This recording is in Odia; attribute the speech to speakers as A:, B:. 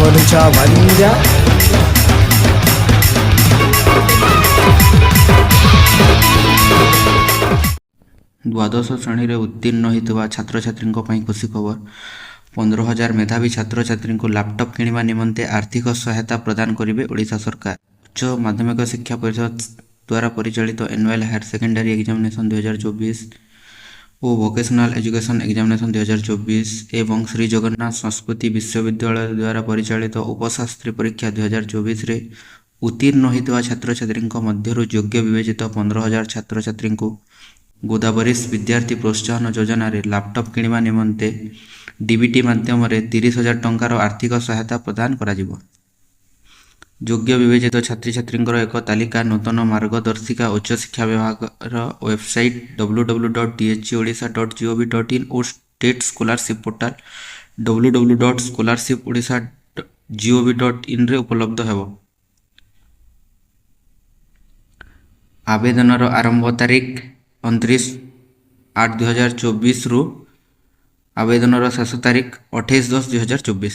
A: बोलୁଛ ଭଞ୍ଜା?
B: ଦ୍ୱାଦଶ ଶ୍ରେଣୀରେ ଉତ୍ତୀର୍ଣ୍ଣ ହୋଇଥିବା ଛାତ୍ରଛାତ୍ରୀଙ୍କ ପାଇଁ ଖୁସି ଖବର। 15,000 ମେଧାବୀ ଛାତ୍ରଛାତ୍ରୀଙ୍କୁ ଲାପଟପ୍ କିଣିବା ନିମନ୍ତେ ଆର୍ଥିକ ସହାୟତା ପ୍ରଦାନ କରିବେ ଓଡ଼ିଶା ସରକାର। ଉଚ୍ଚ ମାଧ୍ୟମିକ ଶିକ୍ଷା ପରିଷଦ ଦ୍ୱାରା ପରିଚାଳିତ ଆନୁଆଲ୍ ହାୟର ସେକେଣ୍ଡାରୀ ଏକ୍ଜାମିନେସନ୍ 2024 ଓ ଭୋକେସନାଲ୍ ଏଜୁକେସନ୍ ଏକ୍ଜାମିନେସନ୍ 2024 ଏବଂ ଶ୍ରୀ ଜଗନ୍ନାଥ ସଂସ୍କୃତି ବିଶ୍ୱବିଦ୍ୟାଳୟ ଦ୍ୱାରା ପରିଚାଳିତ ଉପଶାସ୍ତ୍ରୀ ପରୀକ୍ଷା 2024ରେ ଉତ୍ତୀର୍ଣ୍ଣ ହୋଇଥିବା ଛାତ୍ରଛାତ୍ରୀଙ୍କ ମଧ୍ୟରୁ ଯୋଗ୍ୟ ବିବେଚିତ 15,000 ଛାତ୍ରଛାତ୍ରୀଙ୍କୁ ଗୋଦାବରୀଶ ବିଦ୍ୟାର୍ଥୀ ପ୍ରୋତ୍ସାହନ ଯୋଜନାରେ ଲାପଟପ୍ କିଣିବା ନିମନ୍ତେ ଡିବିଟି ମାଧ୍ୟମରେ 30,000 ଟଙ୍କାର ଆର୍ଥିକ ସହାୟତା ପ୍ରଦାନ କରାଯିବ। ଯୋଗ୍ୟ ବିବେଚିତ ଛାତ୍ରଛାତ୍ରୀଙ୍କର ଏକ ତାଲିକା ନୂତନ ମାର୍ଗଦର୍ଶିକା ଉଚ୍ଚଶିକ୍ଷା ବିଭାଗର website ww.dheodisha.gov.in O state scholarship portal ww.scholarship odisha.gov.inରେ ଉପଲବ୍ଧ ହେବ। ଆବେଦନର ଆରମ୍ଭ ତାରିଖ 29/8/2024ରୁ ଆବେଦନର ଶେଷ ତାରିଖ 28/10/2024।